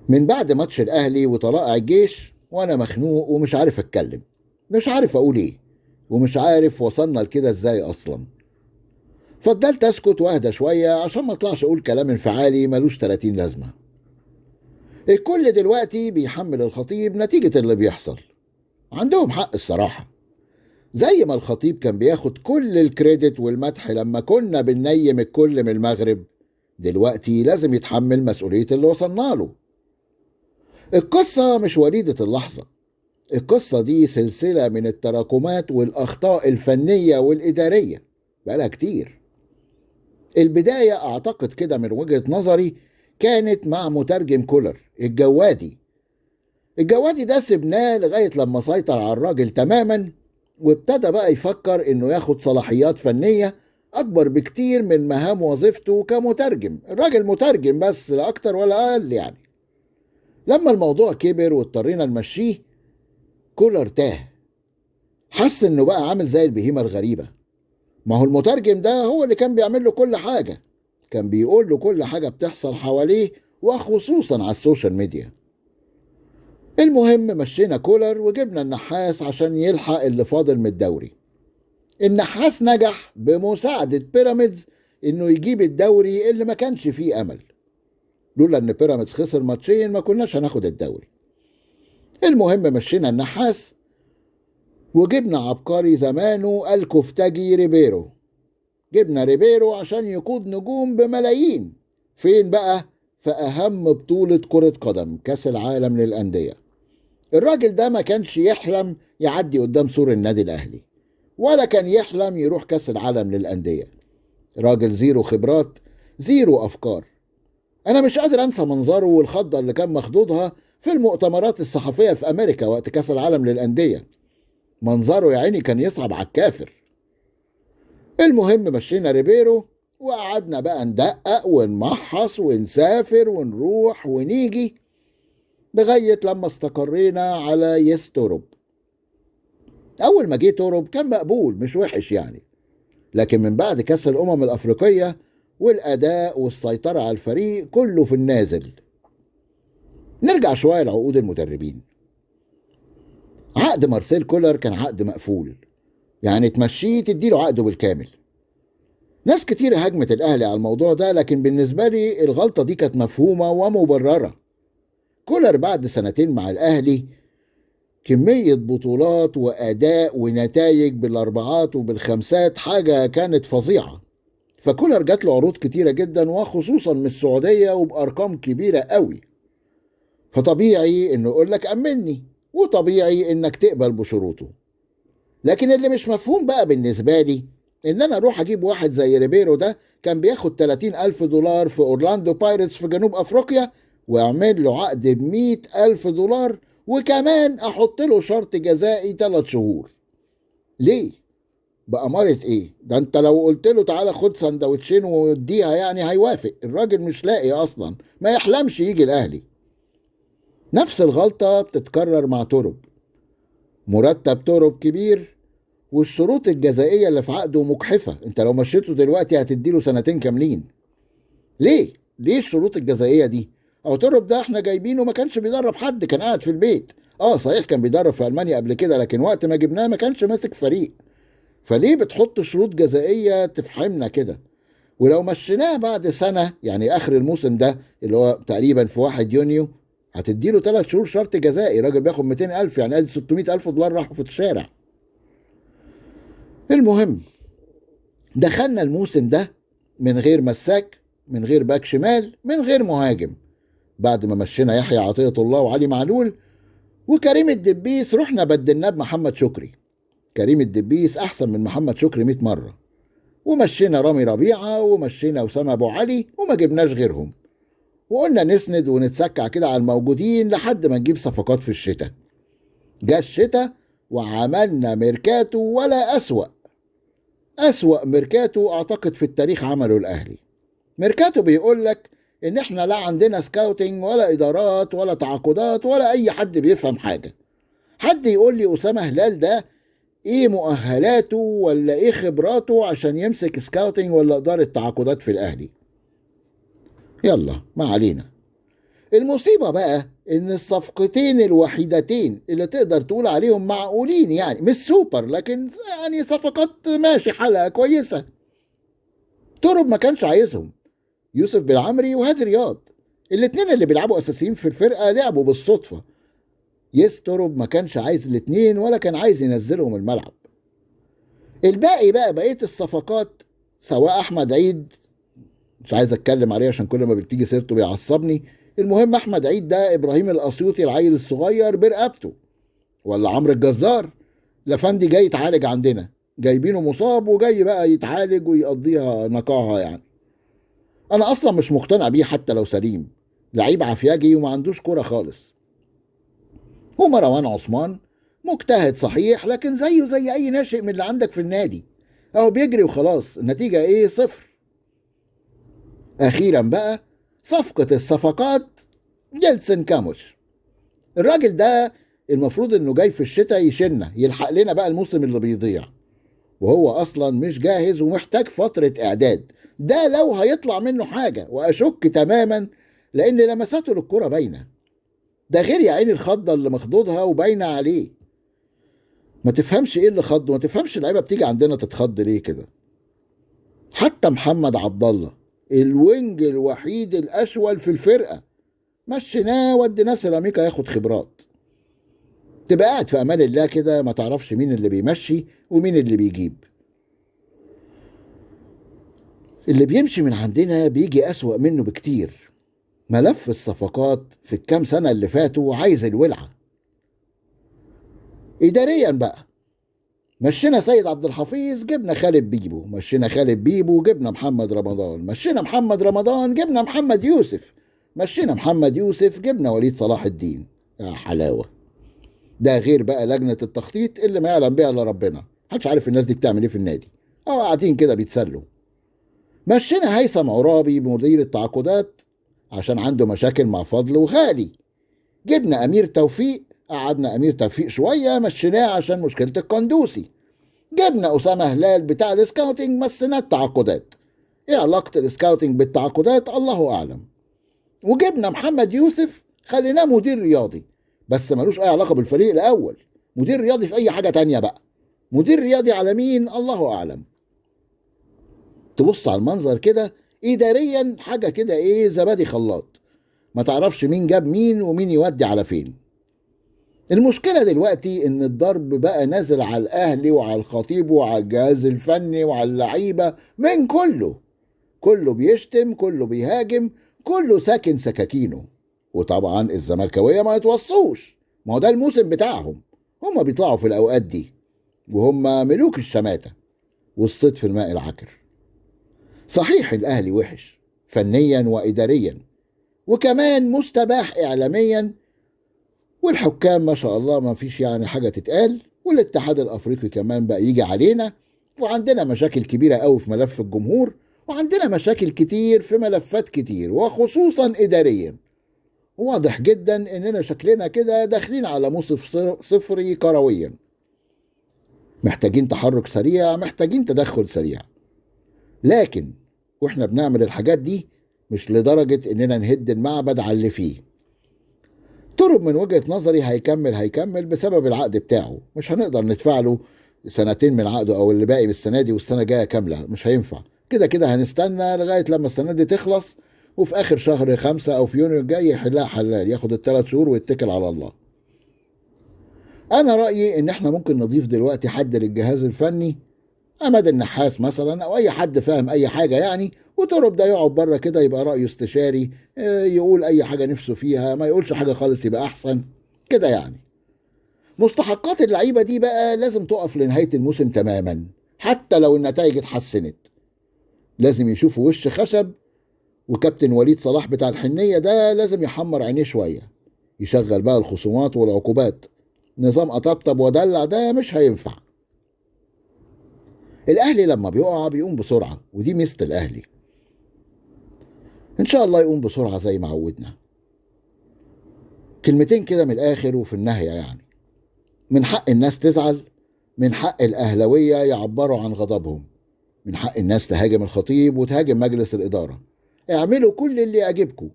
من بعد ماتش الاهلي وطلائع الجيش وانا مخنوق ومش عارف اتكلم، مش عارف اقول ايه، ومش عارف وصلنا لكده ازاي اصلا. فضلت اسكت واهدى شوية عشان ما اطلعش اقول كلام انفعالي ملوش 30 لازمه. الكل دلوقتي بيحمل الخطيب نتيجة اللي بيحصل، عندهم حق الصراحة. زي ما الخطيب كان بياخد كل الكريدت والمدح لما كنا بننيم الكل من المغرب، دلوقتي لازم يتحمل مسؤولية اللي وصلنا له. القصة مش وليدة اللحظة، القصة دي سلسلة من التراكمات والأخطاء الفنية والإدارية بقالها كتير. البداية أعتقد كده من وجهة نظري كانت مع مترجم كولر الجوادي. الجوادي ده سبناه لغاية لما سيطر على الراجل تماما، وابتدى بقى يفكر انه ياخد صلاحيات فنية اكبر بكتير من مهام وظيفته كمترجم. الراجل مترجم بس، لا اكتر ولا اقل يعني. لما الموضوع كبر واضطرينا نمشيه، كولر تاه، حس انه بقى عامل زي البهيمة الغريبة. ما هو المترجم ده هو اللي كان بيعمل له كل حاجة، كان بيقول له كل حاجة بتحصل حواليه وخصوصا على ال social media. المهم مشينا كولر وجبنا النحاس عشان يلحق اللي فاضل من الدوري. النحاس نجح بمساعدة بيراميدز انه يجيب الدوري اللي ما كانش فيه امل. لولا ان بيراميدز خسر ماتشين ما كناش هناخد الدوري. المهم مشينا النحاس وجبنا عبقري زمانه الكفتاجي ريبيرو. جبنا ريبيرو عشان يقود نجوم بملايين. فين بقى؟ في اهم بطولة كرة قدم، كاس العالم للأندية. الراجل ده ما كانش يحلم يعدي قدام سور النادي الأهلي، ولا كان يحلم يروح كاس العالم للأندية. راجل zero خبرات، zero أفكار. أنا مش قادر أنسى منظره والخضة اللي كان مخضوضها في المؤتمرات الصحفية في أمريكا وقت كاس العالم للأندية. منظره يا عيني كان يصعب على الكافر. المهم مشينا ريبيرو وقعدنا بقى ندقق ونمحص ونسافر ونروح ونيجي لغاية لما استقرينا على يس توروب. أول ما جه توروب كان مقبول، مش وحش يعني، لكن من بعد كأس الأمم الأفريقية والأداء والسيطرة على الفريق كله في النازل. نرجع شوية لعقود المدربين. عقد مارسيل كولر كان عقد مقفول، يعني تمشيه تديله عقده بالكامل. ناس كتير هاجمت الأهلي على الموضوع ده، لكن بالنسبة لي الغلطة دي كانت مفهومة ومبررة. كولر بعد سنتين مع الأهلي كمية بطولات وأداء ونتائج بالأربعات وبالخمسات، حاجة كانت فظيعة. فكولر جات له عروض كتيرة جدا، وخصوصا من السعودية وبأرقام كبيرة قوي. فطبيعي انه يقول لك أمني، وطبيعي انك تقبل بشروطه. لكن اللي مش مفهوم بقى بالنسبة لي ان انا اروح اجيب واحد زي ريبيرو ده كان بياخد $30,000 في اورلاندو بايرتس في جنوب افريقيا، واعمل له عقد $100,000، وكمان احط له شرط جزائي 3 شهور. ليه؟ بأمارة ايه؟ ده انت لو قلت له تعالى خد سندوتشين واديها يعني هيوافق. الراجل مش لاقي اصلا، ما يحلمش يجي الاهلي. نفس الغلطة بتتكرر مع توروب. مرتب توروب كبير والشروط الجزائية اللي في عقده مجحفة. انت لو مشيته دلوقتي هتديله 2 كاملين. ليه؟ ليه الشروط الجزائية دي؟ او توروب ده احنا جايبينه ما كانش بيدرب حد، كان قاعد في البيت. صحيح كان بيدرب في ألمانيا قبل كده، لكن وقت ما جبناه ما كانش ماسك فريق. فليه بتحط شروط جزائية تفحمنا كده؟ ولو مشيناه بعد سنة، يعني آخر الموسم ده اللي هو تقريبا في 1 يونيو، هتديله 3 شهور شرط جزائي. راجل بياخد 200,000، يعني ادي $600,000 راحوا في الشارع. المهم دخلنا الموسم ده من غير مساك، من غير باك شمال، من غير مهاجم، بعد ما مشينا يحيى عطية الله وعلي معلول وكريم الدبيس، رحنا بدلناه بمحمد شكري. كريم الدبيس احسن من محمد شكري 100 مرة. ومشينا رامي ربيعة ومشينا أسامة أبو علي وما جبناش غيرهم، وقلنا نسند ونتسكع كده على الموجودين لحد ما نجيب صفقات في الشتاء. جاء الشتاء وعملنا ميركاتو ولا أسوأ. أسوأ ميركاتو أعتقد في التاريخ عمله الأهلي. ميركاتو بيقول لك إن إحنا لا عندنا scouting ولا إدارات ولا تعاقدات ولا أي حد بيفهم حاجة. حد يقول لي أسامة هلال ده إيه مؤهلاته ولا إيه خبراته عشان يمسك scouting ولا إدارة تعاقدات في الأهلي؟ يلا ما علينا. المصيبة بقى ان الصفقتين الوحيدتين اللي تقدر تقول عليهم معقولين، يعني مش سوبر لكن يعني صفقات ماشي حلقة كويسة، ترب ما كانش عايزهم، يوسف بالعمري وهادي رياض. الاتنين اللي بيلعبوا اساسيين في الفرقة لعبوا بالصدفة. يسترب ما كانش عايز الاتنين ولا كان عايز ينزلهم الملعب. الباقي بقى بقية الصفقات، سواء احمد عيد، مش عايز اتكلم عليه عشان كل ما بتيجي سيرته بيعصبني. المهم احمد عيد ده ابراهيم الاسيوطي العيل الصغير برقبته، ولا عمرو الجزار لفندي جاي يتعالج عندنا، جايبينه مصاب وجاي بقى يتعالج ويقضيها نقاهه. يعني انا اصلا مش مقتنع بيه حتى لو سليم، لعيب عفياجي وما عندوش كرة خالص. ومروان عثمان مجتهد صحيح، لكن زيه زي اي ناشئ من اللي عندك في النادي، اهو بيجري وخلاص، النتيجة ايه؟ 0. اخيرا بقى صفقة الصفقات، جيلسون كاموش. الراجل ده المفروض انه جاي في الشتاء يشيلنا، يلحق لنا بقى الموسم اللي بيضيع، وهو اصلا مش جاهز ومحتاج فترة اعداد، ده لو هيطلع منه حاجة، واشك تماما لان لمساته للكرة باينة، ده غير يا عيني الخضة اللي مخضوضها وباينة عليه. ما تفهمش ايه اللي خضه، ما تفهمش اللعيبة بتيجي عندنا تتخض ليه كده. حتى محمد عبد الله ال wing الوحيد الاشول في الفرقة مشيناه وديناه سيراميكا ياخد خبرات. تبقى قاعد في امان الله كده، ما تعرفش مين اللي بيمشي ومين اللي بيجيب. اللي بيمشي من عندنا بيجي اسوأ منه بكتير. ملف الصفقات في الكام سنة اللي فاتوا عايز الولعة. إداريا بقى مشينا سيد عبد الحفيظ جبنا خالد بيبو، مشينا خالد بيبو جبنا محمد رمضان، مشينا محمد رمضان جبنا محمد يوسف، مشينا محمد يوسف جبنا وليد صلاح الدين. يا حلاوة. ده غير بقى لجنة التخطيط اللي ما يعلم بيها الا ربنا، محدش عارف الناس دي بتعمل ايه في النادي، او قاعدين كده بيتسلوا. مشينا هيثم عرابي مدير التعاقدات عشان عنده مشاكل مع فضل وغالي. جبنا امير توفيق، قعدنا امير توفيق شوية مشيناه عشان مشكلة القندوسي. جبنا اسامة هلال بتاع ال scouting، مسيناه التعاقدات. ايه علاقة ال scouting بالتعاقدات؟ الله اعلم. وجبنا محمد يوسف خليناه مدير رياضي، بس ملوش اي علاقة بالفريق الاول، مدير رياضي في اي حاجة تانية بقى، مدير رياضي على مين؟ الله اعلم. تبص على المنظر كده اداريا حاجة كده ايه، زبادي خلاط، ما تعرفش مين جاب مين ومين يودي على فين. المشكلة دلوقتي ان الضرب بقى نازل على الاهلي وعلى الخطيب وعلى الجهاز الفني وعلى اللعيبة، من كله، كله بيشتم، كله بيهاجم، كله ساكن سكاكينه. وطبعا الزملكاويه ما يتوصوش، ما هو ده الموسم بتاعهم، هم بيطلعوا في الاوقات دي وهم ملوك الشماته والصيد في الماء العكر. صحيح الاهلي وحش فنيا واداريا، وكمان مستباح اعلاميا، والحكام ما شاء الله ما فيش يعني حاجة تتقال، والاتحاد الافريقي كمان بقى يجي علينا، وعندنا مشاكل كبيرة قوي في ملف الجمهور، وعندنا مشاكل كتير في ملفات كتير وخصوصا اداريا. واضح جدا اننا شكلنا كده داخلين على موسم صفري كرويا. محتاجين تحرك سريع، محتاجين تدخل سريع، لكن واحنا بنعمل الحاجات دي مش لدرجة اننا نهد المعبد على اللي فيه. ترب من وجهة نظري هيكمل بسبب العقد بتاعه، مش هنقدر ندفع له سنتين من عقده او اللي باقي بالسنة دي والسنة الجاية كاملة، مش هينفع كده. كده هنستنى لغاية لما السنة دي تخلص، وفي اخر شهر 5 او في يونيو الجاي يحلها حلال، ياخد ال3 شهور ويتكل على الله. انا رأيي ان احنا ممكن نضيف دلوقتي حد للجهاز الفني، عماد النحاس مثلا، او اي حد فاهم اي حاجة يعني، وترب ده يقعد بره كده يبقى رأيه استشاري، يقول اي حاجة نفسه فيها، ما يقولش حاجة خالص يبقى احسن كده يعني. مستحقات اللعيبة دي بقى لازم تقف لنهاية الموسم تماما، حتى لو النتائج اتحسنت لازم يشوفوا وش خشب. وكابتن وليد صلاح بتاع الحنية ده لازم يحمر عينيه شوية، يشغل بقى الخصومات والعقوبات. نظام أطبطب ودلع ده مش هينفع. الأهلي لما بيقع بيقوم بسرعة، ودي ميزة الأهلي. إن شاء الله يقوم بسرعة زي ما عودنا. كلمتين كده من الآخر وفي النهاية يعني، من حق الناس تزعل، من حق الأهلاوية يعبروا عن غضبهم، من حق الناس تهاجم الخطيب وتهاجم مجلس الإدارة. اعملوا كل اللي يعجبكم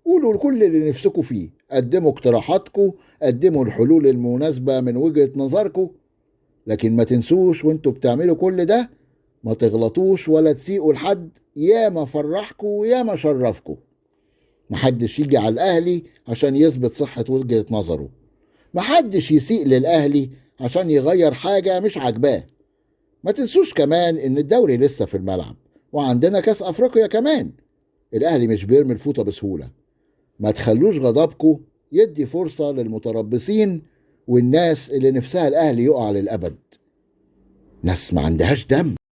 قولوا كل اللي نفسكم فيه، قدموا اقتراحاتكم، قدموا الحلول المناسبة من وجهة نظركم، لكن ما تنسوش وانتوا بتعملوا كل ده ما تغلطوش ولا تسيئوا لحد، يا ما فرحكوا يا ما شرفكوا. محدش يجي على الأهلي عشان يثبت صحة وجهة نظره، محدش يسيء للأهلي عشان يغير حاجة مش عاجباه. ما تنسوش كمان إن الدوري لسه في الملعب، وعندنا كاس أفريقيا كمان. الأهلي مش بيرمي الفوطة بسهولة. ما تخلوش غضبكم يدي فرصة للمتربصين والناس اللي نفسها الأهلي يقع للأبد. ناس ما عندهاش دم.